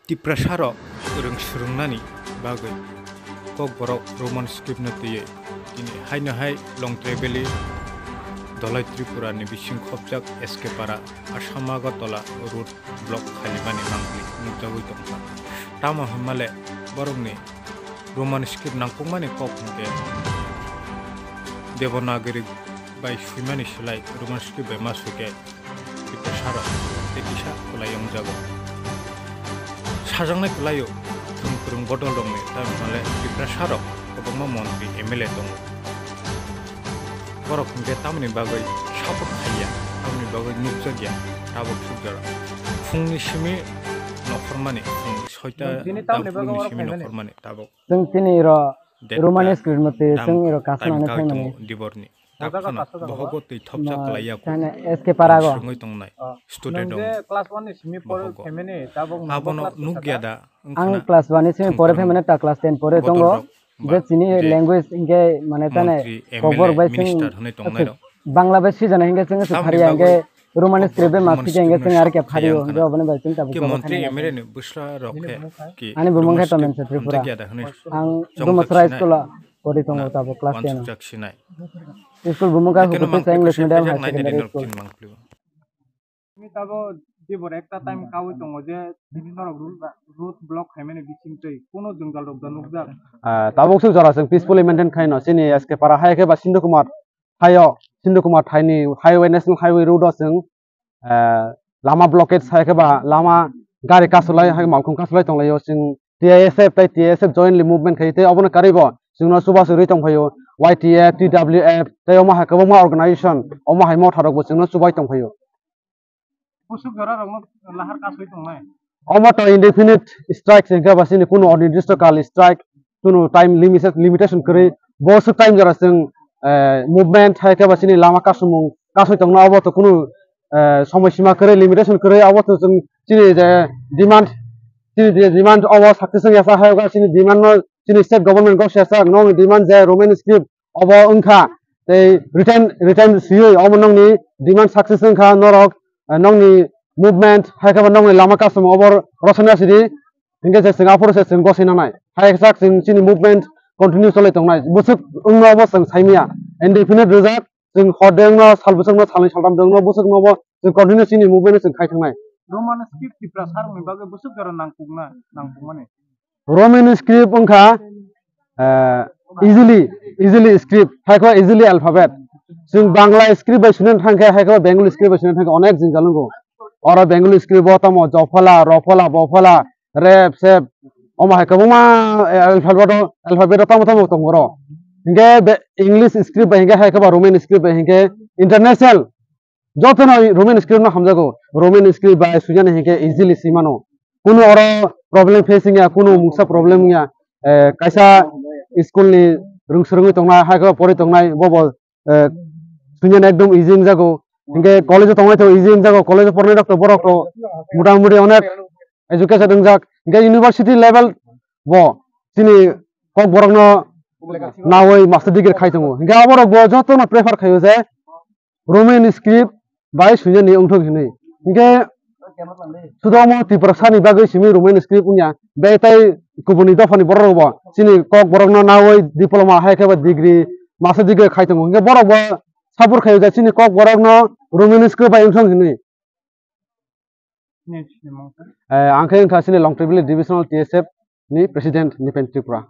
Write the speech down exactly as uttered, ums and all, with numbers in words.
Tiprasarok rwng swrwngnani bagwi Kokborok Roman script no twiwi tini haino hai Longtrai Valley, Dholai Tripura ni bising khopjak S K Para Assam Agartala road block khalimani mangpili nukjagwi tongkha. Tamo hwnmale borokni Roman script nangkukmani kok hwnkhe Devanagari bai swimani slai Roman script bai ma swikhe Tiprasarok tei kisa kwlai wngjago. Sajaknai kwlaio kwrwng kwrwng bodolrokni, tamhinmale Tiprasarok kwbangma montri M L A tongo. Borok hwnkhe tamoni bagwi support khaiya, tamoni bagwi nukjakya tabuk sukjora. Phungni simi nokhormani, phung soita Bini tamoni bagwi daphuruni oro simi phaimani. Nokhormani tabuk. Chwng tini ro Roman script no twi chwng iro kasnani phaimani. Diborni. Bohogo twi thopjak kwlaiya. Tane S K Parago. Srwngwi tongnai student rok. Class one ni simi por phaimani tabuk. Abono nukya da. Ang class one ni simi pore phaimani ta class ten pore tongo. Je chini language hwnkhe mane tane Kokborok bai chwng Bangla bai swijana hwnkhe chwng swpharya hwnkhe Roman script bai ma swikhe hwnkhe chwng arkhe phario hwnkhe oboni bai chwng tabuk. Montri M L A ni bwsla rok khe ani bumung khe Tomen Tripura. Ang Dumasra school o pori tongo tabuk class ten. School bumung khe English medium high secondary school. Tini tabo dibor ekta time kawi tongo je tini norok road, road block khaimani bising twi kuno jwngjal rok da nukjak. Ah, tabuk suk jora chwng peacefully maintain khaino chini S K Para hai khe ba Sindhu Kumar thaio, Sindhu Kumar thaini highway, national highway road o chwng, ah, lama blockade sai khe ba lama gari kasulai hai malkhung kasulai tonglaio chwng T I S F tei T S F jointly movement khai tei obono karwi bo chwngno chubachu rwi tongphaio Y T F, T W F tei omo hai kwbangma organization omo hai motha rok bo chwngno chubai tongphaio. Busuk jora rokno lahar kasui tongnai. Omo to indefinite strike se hwnkhe ba chini kunu onirdisto kal strike, kunu time limited, limitation kwrwi. Bo swk time jora chwng, eh, movement hai khe ba chini lama kasumung kasui tongna obo to kunu, eh, somoi sima kwrwi, limitation kwrwi. Obo to chwng chini je demand, chini je demand obo success wngya sa hai chini demand no chini state government gok sesa nokni demand je Roman script obo wngkha tei written, written swiwi omo nokni demand success wngkha norok, eh, nokni movement hai khe ba nokni lama kasum obo rosonai sidi hingke se chwng aphuru se chwng gosoi nanai hai khe sak chwng chini movement continue cholai tongnai bwswk wngno obo chwng saimaya indefinite rijak chwng hor de wngno sal bwswkno salnwi saltham de wngno bwswkno obo chwng continue chini movement no chwng khai thangnai. Roman script Tiprasa rokni bagwi bwswk jora nangkukna, nangkukmani. Roman script wngkha, eh, easily, easily script, hai khe easily alphabet. Chwng Bangla script bai swnam thang khe, hai khe Bengali script bai swnam thang khe onek jwngjal wngo. Oro Bengali script bo tamo jophola, rophola, bophola, rep, sep, omo hai kwbangma, eh, alphabet o, alphabet o tamo tamo tongo oro. Hinkhe be-, English script bai hinkhe hai khe ba Roman script bai hinkhe international jotono Roman script no hamjago. Roman script bai swijani hinkhe easily simano. Kunu oro problem facing ya, kunu mungsa problem ya. Eh, kaisa school ni rwng swrwngwi tongnai, hai khe pori tongnai, bobo, eh, swijani ekdom easy wngjago. Hinkhe college o tongnai to easy wngjago, college o pornai rok to borok to mota moti onek education wngjak. Hinkhe university level bo chini Kokborok no nawi master degree khai tongo. Hinkhe aborok bo jotono prefer khaio je Roman script bai swijani wngthok hinwi. Hinkhe sudo omo Tiprasani bagwi simi Roman script wngya. Be tai kubuni dophani borok rok bo chini Kokborok no nawi diploma hai khe ba degree, master degree khai tongo. Hinkhe borok bo support khaio je chini Kokborok no Roman script bai wngthok hinwi. Eh, ang khe wngkha chini Longtrai Valley Divisional T S F ni President Nipen Tripura.